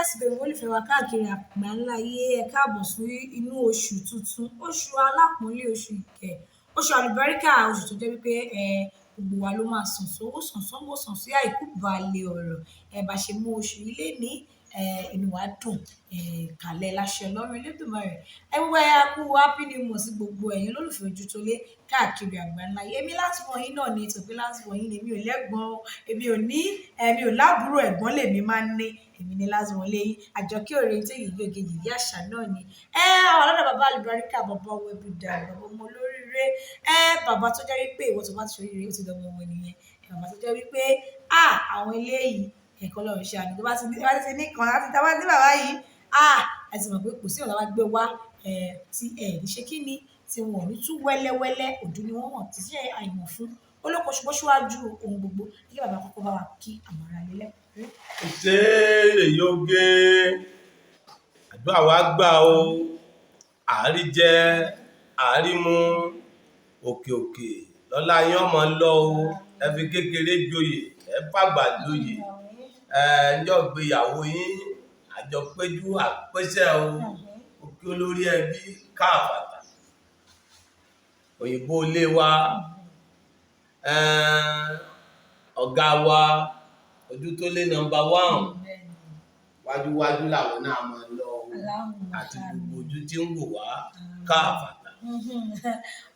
Àsìkò ìwọ olùfẹ́ wa káàkiri àgbáńlá ayé, ẹ káàbọ̀ sí inú oṣù tuntun, oṣù alápọ̀nlé, oṣù ìkẹ́, oṣù àlùbáríkà, oṣù tó jẹ́ wípé gbogbo wa ló máa sàn sówó, sàn sọ́mọ, sàn sí àìkú baálé ọ̀rọ̀. Ẹ bá ṣe mú oṣù yìí lénìí, inú wa dùn, kàlẹ̀ láṣẹ Ọlọ́run Elédùmarè. Ẹ gbogbo ẹ kú happy new month sí gbogbo ẹ̀yin olólùfẹ́ Ojútólé káàkiri àgbáńlá ayé. Èmi láti wọ̀nyí náà ni tòpé láti wọ̀nyí ni, èmi ò lẹ́gbọ́n, èmi ò ní, èmi ò lábúrò, ẹ̀gbọ́n lèmi máa ń ní. Èmi ni láti wọlé yín. Àjọkẹ́ Òrèǹtẹ̀ yìí ògèjì yìí àṣà náà ni. Àwọn ọlọ́dọ̀ bàbá àlùbáríkà, bàbá wẹ̀bùdà, bàbá ọmọ olóríire. Bàbá tó jẹ́ wípé ìwọ tó bá ti ṣoríire, ó ti dọmọ wọn nìyẹn. Bàbá tó jẹ́ wípé àwọn eléyìí ẹ̀kọ́ lọ́run ṣe àná. Tó bá ti ní, bá ti ní kan láti tá bá ní bàbá yìí, ẹ ti mọ̀ pé kò sí ọ̀nà bá gbé wá, tí ẹ ní ṣe kí ni, tí wọn ò ní tú wẹ́lẹ́wẹ́lẹ́, òdú ni wọ́n wọ̀n tí ṣe àìmọ̀ fún olóko. Ṣùgbọ́n síwájú ohun gbogbo, kí bàbá kọ́kọ́ bá wa kí àwọn ará ilé lẹ́kùnrẹ́rẹ́. Ṣé èyí oge àdúrà wa gbà o, àárí jẹ àárí mu, òkè òkè lọ́lá yín ọmọ lọ o. Ẹ fi kékeré joyè, ẹ fàgbà joyè, ẹ ǹjọ́ gbéyàwó yín àjọpéjú àpèsè o. Òkè olórí ẹbí káàbàtà, òyìnbó ilé wa, ọ̀gá wa Ojútólé number one, wájúwájú làwọn náà máa lọ o, àti gbogbo ojú tí ń wò wá káàbàtà.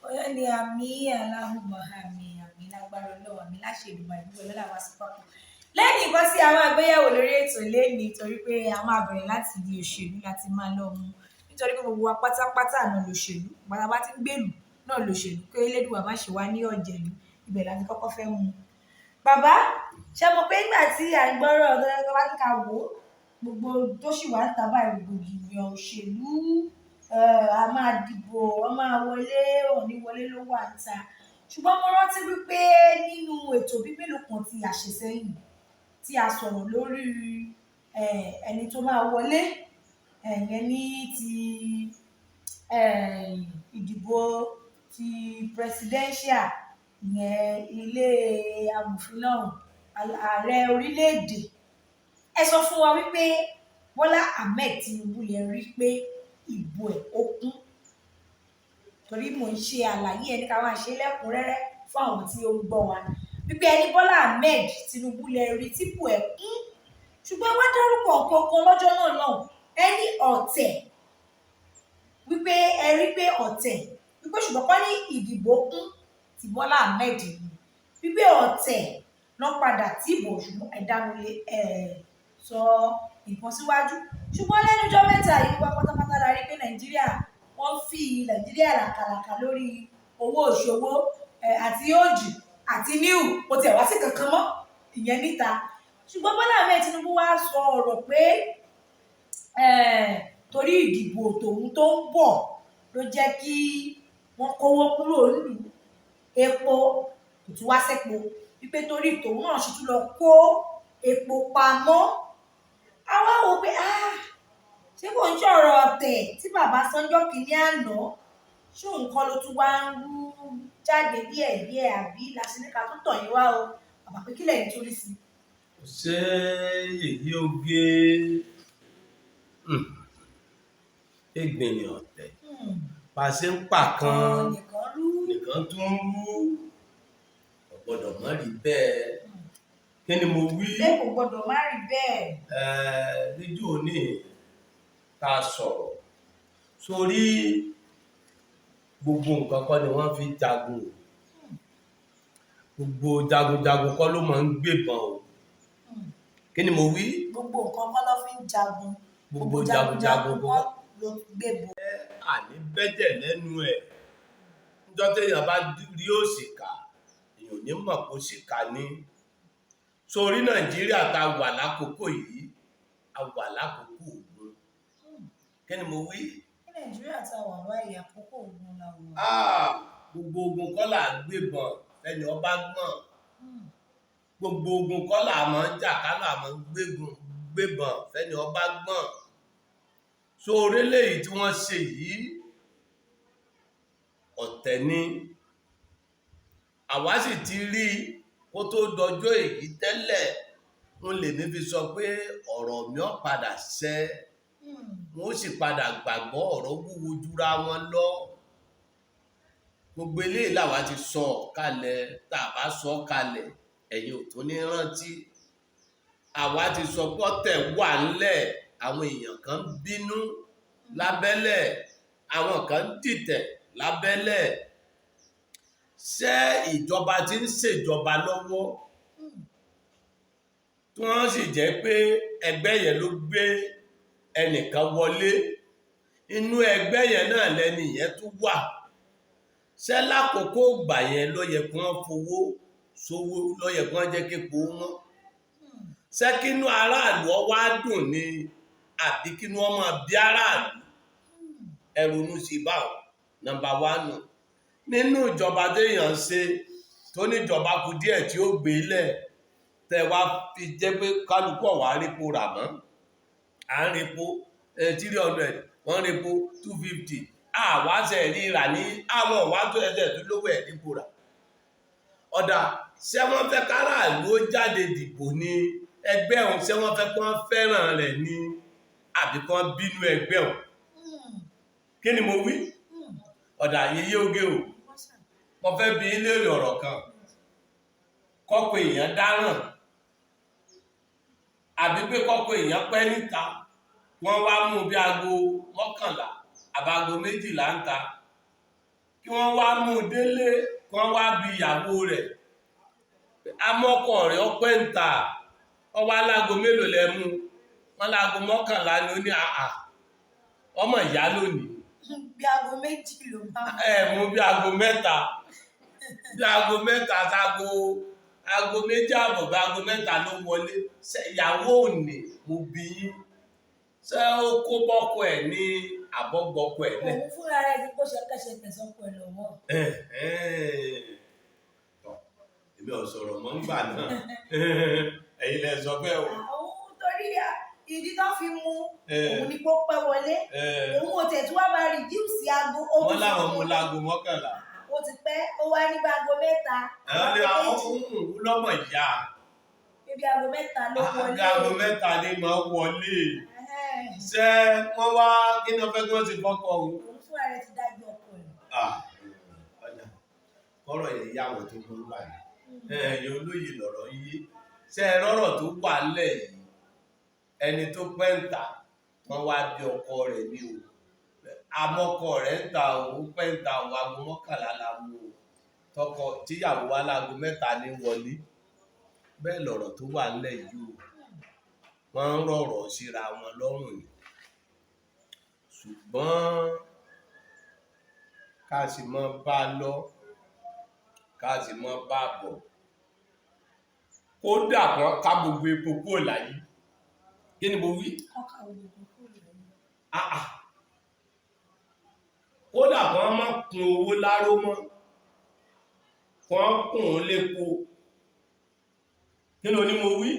Ọyọ́ ni àmì aláhùnmọ̀, àmì àmì lágbára Ọlọ́run, àmì láṣẹ Èdùmàrè, gbogbo ọlọ́lá wa sí papọ̀. Lẹ́yìn nǹkan tí a máa gbéyẹ̀wò lórí ètò lénìí, torí pé a máa bẹ̀rẹ̀ láti ibi òṣèlú láti máa lọ mú, nítorí pé gbogbo wa pátápátá náà lòṣèlú, pátápátá tí ń gbèlú náà lòṣèlú, kí Elédùà má ṣe wá ní ọ̀jẹ̀lú, ibẹ̀ láti kọ́kọ́ fẹ́ mú. Bàbá, ṣé mo pé nígbà tí à ń gbọ́rọ̀ ọ̀dọ́ wá ní ká wò ó, gbogbo tó sì wà ń ta báyìí, rògbòdìyàn òṣèlú, a máa dìbò, wọ́n máa wọlé, wọ́n ní wọlé ló wà ń ta. Ṣùgbọ́n mo rántí wípé nínú ètò bíi mélòó kan tí a ṣe sẹ́yìn, tí a sọ̀rọ̀ lórí ẹni tó máa wọlé, ẹ̀yẹn ní ti ìdìbò ti presidential, ìyẹn ilé amòfin náà, ààrẹ orílẹ̀-èdè. Ẹ sọ fún wa wípé Bọ́lá Ahmed Tinubu lè rí pé ìbò ẹ̀ ó kún, torí mò ń ṣe àlàyé ẹni ká máa ṣe lẹ́kùnrẹ́rẹ́ fún àwọn tí ó ń gbọ́ wa wípé ẹni Bọ́lá Ahmed Tinubu lè rí tíbò ẹ̀ kún. Ṣùgbọ́n wá dárúkọ nǹkan kan lọ́jọ́ náà náà, ẹni ọ̀tẹ̀, wípé ẹ rí pé ọ̀tẹ̀, wípé ṣùgbọ́n kọ́ ní ìdìbò kún ti Bọ́lá Ahmed ni, wípé ọ̀tẹ̀ lọ́ padà tìbò, ṣùgbọ́n ẹ dánu lé ẹ sọ nǹkan síwájú. Ṣùgbọ́n lẹ́nujọ́ mẹ́ta yìí wá pátápátá la rí pé Nàìjíríà, wọ́n fi Nàìjíríà làkàlàkà lórí owó òṣòwò àti òjì àti níwù, kò tiẹ̀ wá sí kankan mọ́ ìyẹn níta. Ṣùgbọ́n Bọ́lá Ahmed Tinubu wá sọ ọ̀rọ̀ pé torí ìdìbò tòun tó ń bọ̀ ló jẹ́ kí wọ́n kówó kúrò nílùú, epo kò tún wá sẹ́po, wípé torí tòun náà ṣe tún lọ kó epo pamọ́. Àwa wò pé ṣé kò ń ṣọ̀rọ̀ ọ̀tẹ̀ tí bàbá sanjọ́ kìíní àná, ṣé òun kọ́ ló tún wá ń rú jáde díẹ̀díẹ̀, àbí làṣìníkà tó tọ̀ yín wá o bàbá, pé kílẹ̀ ń torí sí? Ṣé èyí oge ìgbìnrin ọ̀tẹ̀ bá a ṣe ń pa kan nìkan rú, nìkan tún ń rú, kò gbọ́dọ̀ má rí bẹ́ẹ̀. Kí ni mo wí? Pé kò gbọ́dọ̀ má rí bẹ́ẹ̀. Níjó ní tá a sọ̀rọ̀ sórí gbogbo nǹkan kọ́ ni wọ́n fi jagun o, gbogbo jagunjagun kọ́ ló máa ń gbébọn o. Kí ni mo wí? Gbogbo nǹkan kọ́ ló fi ń jagun, gbogbo jagunjagun kọ́ ló gbébọn. Àní bẹ́jẹ̀ lẹ́nu ẹ̀, níjọ́ téèyàn bá rí òṣìkà, èèyàn ò ní mọ̀ kó ṣìkà ni. Sórí Nàìjíríà tá a wà lákòókò yìí, a wà lákòókò ogun. Kí ni mo wí? Ní Nàìjíríà tá a wà báyìí, àkókò ogun la wà. Gbogbo ogun kọ́ là ń gbébọn fẹ́ni ọba gbọ̀n, gbogbo ogun kọ́ là máa ń jà ká là máa ń gbégun gbébọn fẹ́ni ọba gbọ̀n. Sórí eléyìí tí wọ́n ṣe yìí, ọ̀tẹ̀ ni. Àwa sì ti rí i kó tó dọjọ́ èyí tẹ́lẹ̀. Ń lèmi fi sọ pé ọ̀rọ̀ mi ó padà ṣẹ, wọn ó sì padà gbàgbọ́. Ọ̀rọ̀ wúwo jura wọn lọ. Gbogbo eléyìí làwa ti sọ kalẹ̀. Tá a bá sọ kalẹ̀, ẹ̀yin ò tún ní rántí. Àwa ti sọ pé ọ̀tẹ̀ wà ńlẹ̀, àwọn èèyàn kan ń bínú lábẹ́lẹ̀, àwọn kan ń dìtẹ̀ lábẹ́lẹ̀. Ṣé ìjọba tí ń ṣèjọba lọ́wọ́, tí wọ́n sì jẹ́ pé ẹgbẹ́ yẹn ló gbé ẹnìkan wọlé, inú ẹgbẹ́ yẹn náà lẹni yẹn tún wà, ṣé lákòókò ìgbà yẹn ló yẹ kí wọ́n fowó sówó, ló yẹ kí wọ́n jẹ́ képo wọn? Ṣé kínú aráàlú ọ wá dùn ni, àbí kínú ọmọ bí aráàlú? Ẹ ronú sí báwọn. Number one, nínú ìjọba téèyàn ń ṣe, tó níjọba kù díẹ̀ tí ó gbé lẹ̀, tẹ́ wá fi jẹ́ pé kálukú ọ̀wá rípo rà mọ́. À ń repo 300, wọ́n ń repo 250. Àwa ṣe rí rà ní àwọn ọ̀wá tó ẹsẹ̀ tó lówó ẹ̀ rípo rà. Ọ̀dà, ṣé wọ́n fẹ́ káràlú ó jáde dìbò ní ẹgbẹ́ òun? Ṣé wọ́n fẹ́ kí wọ́n fẹ́ràn rẹ̀ ní, àbí kí wọ́n bínú ẹgbẹ́ òun? Kí ni mo wí? Ọ̀dà, yeye oge o, mo fẹ́ bi yín léèrè ọ̀rọ̀ kan. Kọ́kọ́ èèyàn dáràn, àbí pé kọ́kọ́ èèyàn pẹ́ níta, wọ́n wá mú bí aago 11 àbí aago 12 ń ta, kí wọ́n wá mú un délé, kí wọ́n wá bi ìyàwó rẹ̀, amọ́kọ̀ rẹ̀ ọpẹ́ ń ta, ọwọ́ alágo mélòó lẹ mú? Wọ́n láago 11 ni. Ó ní àà, ọmọ ìyá lónìí. Bí aago 2 ló máa. Ẹ mú bí aago 3, bí aago 3 sáago aago 2:30, bí aago 3 ló wọlé. Ṣé ìyàwó òní, mo bí yín, ṣé ó kó bọ́kọ ẹ̀ ní àbọ̀gbọ́kọ ẹ̀ lẹ̀? Òun fúnra rẹ̀ ti kó ṣẹ̀kẹ̀ṣẹ̀kẹ̀ sọ́kọ ẹ̀ lọ́wọ́. Tọ́, èmi ò sọ̀rọ̀ mọ́ ńgbà náà, ẹ̀yin lẹ sọ bẹ́ẹ̀ o. Àwọn torí ìdí tó fi mú òun ni kó pẹ́ wọlé. Òun ò tẹ̀ tí wàá máa reduce aago. Ó Wọ́n tún láwọn fi mú láago 11. Ó ti pẹ́, ó wá ní bá aago 3. Àwọn ní àwọn aago 2. òun lọ́mọ ìyá. Bíbí aago 3 ló wọlé. Aago 3 ni máa wọlé. Ṣé wọ́n wá, kí ni wọ́n fẹ́ kí wọ́n ti fọ́kọ òun? Òun fúnra rẹ̀ ti dájú ọkọ ẹ̀. Ah, ọjà kọ́rọ̀ yẹn yá àwọn tó gbọ́n gbà ní. Ẹ̀yin olóyè lọ̀rọ̀ yé. Ṣé ẹ rọ́rọ̀ tó wà lẹ̀ yìí? Ẹni tó pẹ́ ń ta, wọ́n wá bí ọkọ rẹ̀ ní o. Àmọ́kọ rẹ̀ ń ta, òun pẹ́ ń ta òun, aago 11 la mú o. Tọkọ tíyàwó wa láago 3 ní wọlé. Bẹ́ẹ̀ lọ̀rọ̀ tó wà lẹ̀ yìí o. Wọ́n ń rọ̀rọ̀ síra wọn lọ́rùn ni. Ṣùgbọ́n ká sì mọ bá a lọ, ká sì mọ bá a bọ̀. Kódà kan ká gbogbo epo kúrò láyé. Kí ni mo wí? Kọ́ka gbogbo kúrò lẹ́yìn. Ah ah. Kódà kan má kun owó láró mọ́, kan kùn ún lépo. Kí ló ní mo wí?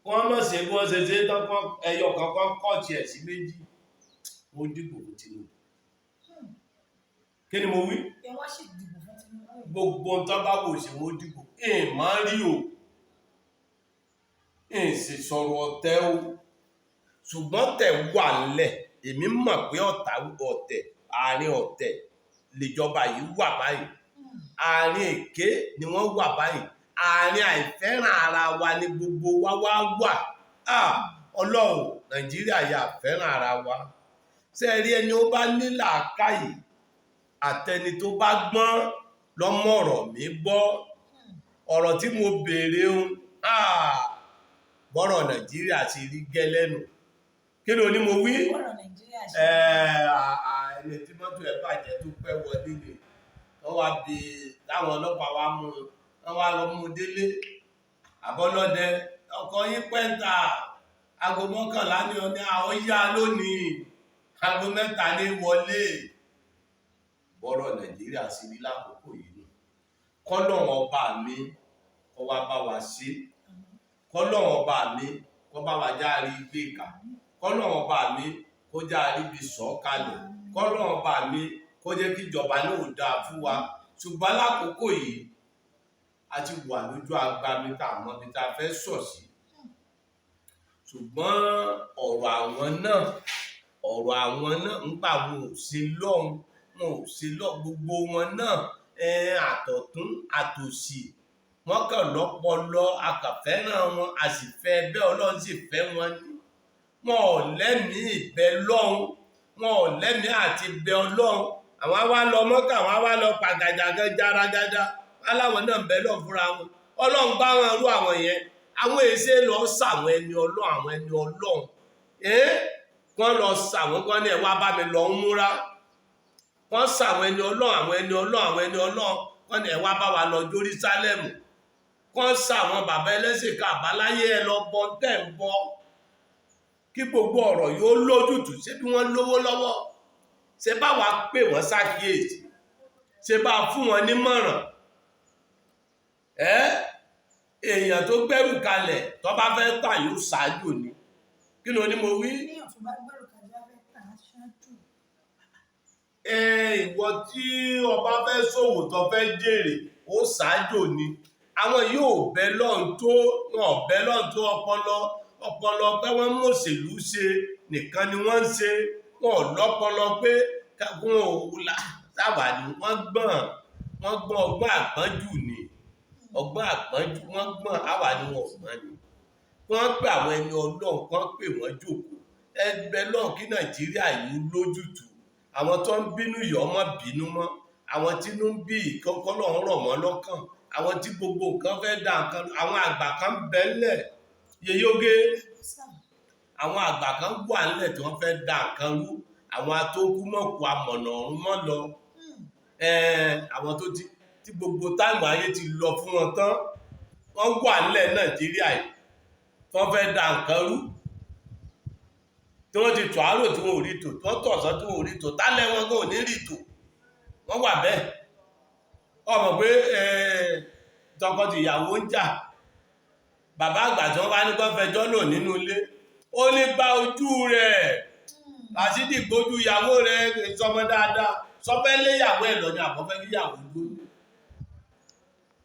Wọ́n mọ̀ sí bí wọ́n ṣe ṣe tán, kan ẹyọ kan kan kọ́ọ̀tì ẹ̀ sí méjì. Ó dìbò fún Tinubu. Kí ni mo wí? Pé wọ́n sì dìbò fún Tinubu yìí. Gbogbo ohun tó bá wò sí, wọ́n dìbò. Èèmọ̀ rí o, èè sì sọ̀rọ̀ ọ̀tẹ̀ o, ṣùgbọ́n tẹ̀ wà nílẹ̀. Èmi mọ̀ pé ọ̀tá ọ̀tẹ̀, àárín ọ̀tẹ̀ lèjọba yìí wà báyìí. Àárín èké ni wọ́n wà báyìí. Àárín àìfẹ́ràn ara wa ni gbogbo wa wá wà. Ah, Ọlọ́run, Nàìjíríà yà fẹ́ràn ara wa. Ṣé ẹ rí, ẹni ó bá ní làákàyè àtẹni tó bá gbọ́n lọ́mọ ọ̀rọ̀ mi gbọ́ ọ̀rọ̀ tí mo béèrè ń. Ah, bọ́rọ̀ Nàìjíríà ti rí gẹ́lẹ́nu. Kí ló ní mo wí? Bọ́rọ̀ Nàìjíríà ṣe. Ẹni tí mọ́tò ẹ̀ bàjẹ́ tó pẹ́ wọlé ni wọ́n wá bí táwọn ọlọ́pàá wá mú un, wọ́n wá lọ mú un délé. Àbọ́lọ́dẹ, ọkọ̀ yín pẹ́ńtà, aago 11 ní ọ ní àwọn yá lónìí, aago 3 ní wọlé. Bọ́rọ̀ Nàìjíríà sì rí lákòókò yìí nù. Kọ́lọ́run ọba mi kó wá bá wa ṣe, kọ́lọ́run ọba mi kó bá wa já rí gbé kà, kọ́lọ́run ọba mi kó já rí bí sọ̀ kalẹ̀, kọ́lọ́run ọba mi kó jẹ́ kí ìjọba náà ò dáa fún wa. Ṣùgbọ́n lákòókò yìí, a ti wà lójú agbami tá a mọ̀ bí tá a fẹ́ sọ̀ sí. Ṣùgbọ́n ọ̀rọ̀ àwọn náà, ọ̀rọ̀ àwọn náà ń gbà wọn ò ṣe lọ́hùn, wọn ò ṣe lọ́ gbogbo wọn náà, àtọ̀tún àtòsì, wọ́n kàn lọ́pọlọ, a kàn fẹ́ràn wọn, a sì fẹ́ bẹ́ẹ̀, Ọlọ́run sì fẹ́ wọn ni. Wọn ò lẹ́mìí ìbẹ lọ́hùn, wọn ò lẹ́mìí àti bẹ Ọlọ́run. Àwọn á wá lọ Mọ́kà, àwọn á wá lọ pàgàjàgà jaragada, aláwọn náà ń bẹ lọ́hùn fúnra wọn. Ọlọ́run bá wọn rú àwọn yẹn. Àwọn èsè lọ sàwọn ẹni Ọlọ́run, àwọn ẹni Ọlọ́run. Wọ́n lọ sàwọn kan ní ẹ wá bá mi lọ ń múra. Wọ́n sàwọn ẹni Ọlọ́run, àwọn ẹni Ọlọ́run, àwọn ẹni Ọlọ́run. Wọ́n ní ẹ wá bá wa lọ Jerúsálẹ́mù. Wọ́n sàwọn bàbá ẹlẹ́sìn kan àbáláyé, ẹ lọ bọ tẹ̀ ń bọ. Kí gbogbo ọ̀rọ̀ yóò lójútùú. Ṣé bí wọ́n lówó lọ́wọ́? Ṣé bá wa pè wọ́n ṣàkíyèsí? Ṣé bá fún wọn nímọ̀ràn? Èèyàn tó gbẹ́rù kalẹ̀ tó bá fẹ́ tà yóò ṣáájú ni. Kí ló ní mo wí? Èèyàn tó bá gbẹ́rù kalẹ̀ bá fẹ́ tà á ṣáájú. Ìwọ tí o bá fẹ́ ṣòwò tó fẹ́ jèrè, ó ṣáájú ni. Àwọn yóò bẹ lọ́hùn tó, wọn ò bẹ lọ́hùn tó ọpọlọ, ọpọlọ pé wọ́n mọ̀ṣèlú ṣe nìkan ni wọ́n ń ṣe. Wọn ò lọ́pọlọ pé wọn ò sábà ní wọ́n gbọ́n, wọ́n gbọ́n ọgbọ́n àgbọ́njù ni. Ọgbọ́n àgbọ́njù, wọ́n gbọ́n, àwa ni wọn ò gbọ́n ni. Wọ́n pè àwọn ẹni Ọlọ́run, wọ́n pè wọ́n jókòó. Ẹgbẹ́ lọ́hùn kí Nàìjíríà yìí lójútùú. Àwọn tó ń bínú yìí ọmọ bínú mọ́. Àwọn tí inú ń bí ìkọ́kọ́ lọ́hùn rọ̀ wọ́n lọ́kàn. Àwọn tí gbogbo nǹkan fẹ́ dà nǹkan, àwọn àgbà kan ń bẹ ńlẹ̀. Yèyé Oge, àwọn àgbà kan wà ńlẹ̀ tí wọ́n fẹ́ dà nǹkan rú. Àwọn atókù mọ̀kù amọ̀nà ọ̀run mọ́ lọ. Àwọn tó ti, tí gbogbo táìmù ayé ti lọ fún wọn tán, wọ́n wà ńlẹ̀ Nàìjíríà yìí, wọ́n fẹ́ dà nǹkan rú. Tí wọ́n ti tò àárò tí wọ́n ò rí tò, tí wọ́n tọ̀sán tí wọ́n ò rí tò, tálẹ̀ wọn gan ò ní rí tò. Wọ́n wà bẹ́ẹ̀. Ó mọ̀ pé tọkọ-tìyàwó ń jà. Bàbá àgbà tí wọ́n bá ní kó fẹjọ́ lò nínú ilé, ó ní gba ojú rẹ̀. Ràṣídì gbójú ìyàwó rẹ̀ sọmọ dáadáa. Sọ fẹ́ lé ìyàwó ẹ̀ lọ ní àbọ̀ fẹ́ kí ìyàwó dúró.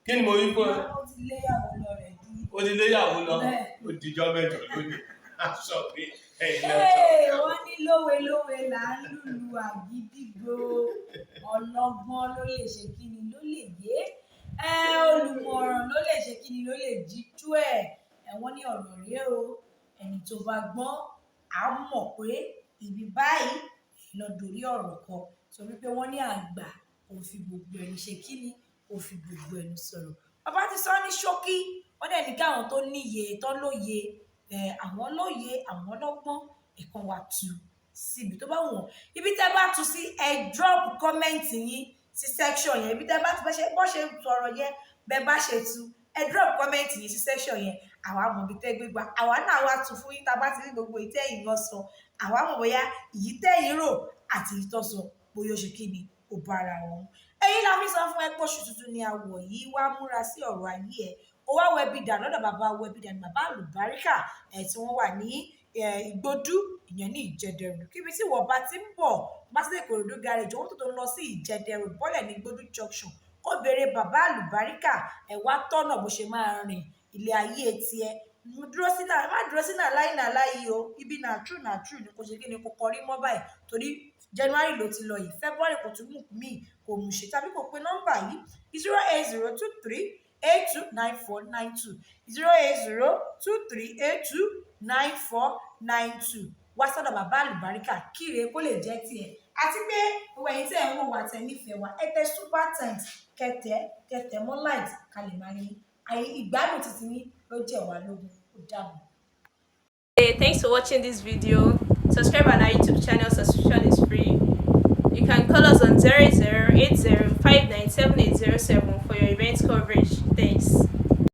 Kí ni mo wí fún ẹ? Ó ti lé ìyàwó lọ rẹ̀ dí. Ó ti lé ìyàwó lọ. Bẹ́ẹ̀. Ó dijọ́ mẹ́jọ lónìí. A sọ pé ẹ̀yin náà sọ. Wọ́n ní lówe lówe là ń lùlù àgídìgbo. Ọlọ́gbọ́n ló lè ṣe kíni ló lè yé. Olùmọ̀ràn ló lè ṣe kíni ló lè jíjú ẹ̀. Wọ́n ní ọ̀rọ̀ rèé o. Ẹni tó bá gbọ́n, á mọ̀ pé ibi báyìí lọ dorí ọ̀rọ̀ kọ. Torí pé wọ́n ní àgbà kò fi gbogbo ẹnu ṣe kíni, kò fi gbogbo ẹnu sọ̀rọ̀. Bàbá ti sọ ní ṣókí, wọ́n dẹ̀ ní káwọn tó níye, tó lóye, àwọn lóye, àwọn lọ́gbọ́n, ẹ̀kan wà tú síbi tó bá wù wọ́n. Ibi tẹ́ bá tú sí, ẹ drop comment yín sí section yẹn. Ibi tẹ́ bá tú, bó ṣe sọ̀rọ̀ yẹn, bẹ́ bá ṣe tú, ẹ drop comment yín sí section yẹn. Àwa mọ̀ ibi tẹ́ gbé gbà. Àwa náà wá tú fún yín tá bá ti rí gbogbo èyí tẹ́yin gan sọ. Àwa mọ̀ bóyá èyí tẹ́yin rò àti èyí tó sọ, bóyá ó ṣe kíni, ó bá ara wọn. Èyí la fi sọ fún ẹ pé oṣù tuntun ni a wọ̀ yìí, wá múra sí ọ̀rọ̀ ayé ẹ. Ó wá wẹbi dà lọ́dọ̀ bàbá wẹbi dà ní bàbá àlùbáríkà, tí wọ́n wà ní Ìgbódú, ìyẹn ní Ìjẹ̀dẹ̀rù. Kíbi tí ìwọ bá ti ń bọ̀, bá sí Ìkòròdú garage, owó tó tó ń lọ sí Ìjẹ̀dẹ̀rù bọ́lẹ̀ ní Ìgbódú junction. Kó béèrè bàbá àlùbáríkà, ẹ wá tọ̀nà bó ṣe máa rìn ilé ayé tiẹ̀. Dúró sí náà, má dúró sí náà láì náà láì o. Ibi náà true náà true ni kò ṣe kíni kò kọrí mọ́ báyìí. Torí January ló ti lọ yìí, February kò tún mú mi, kò mú ṣe tàbí kò pe nọ́mbà yìí 08023829492, 08023829492. Wá sọ́dọ̀ bàbá àlùbáríkà kíre kó lè jẹ́ tiẹ̀. Àti pé gbogbo ẹ̀yin tí ẹ̀ ń wò wá tẹ nífẹ̀ẹ́ wa, ẹ tẹ super thanks, kẹtẹ kẹtẹ mọ́ light ká lè máa rí àyè ìgbádùn títí yín ló jẹ́ wá lógún. Ó dàbọ̀. Hey, thanks for watching this video. Subscribe on our YouTube channel, subscription is free. You can call us on 0080 for your event.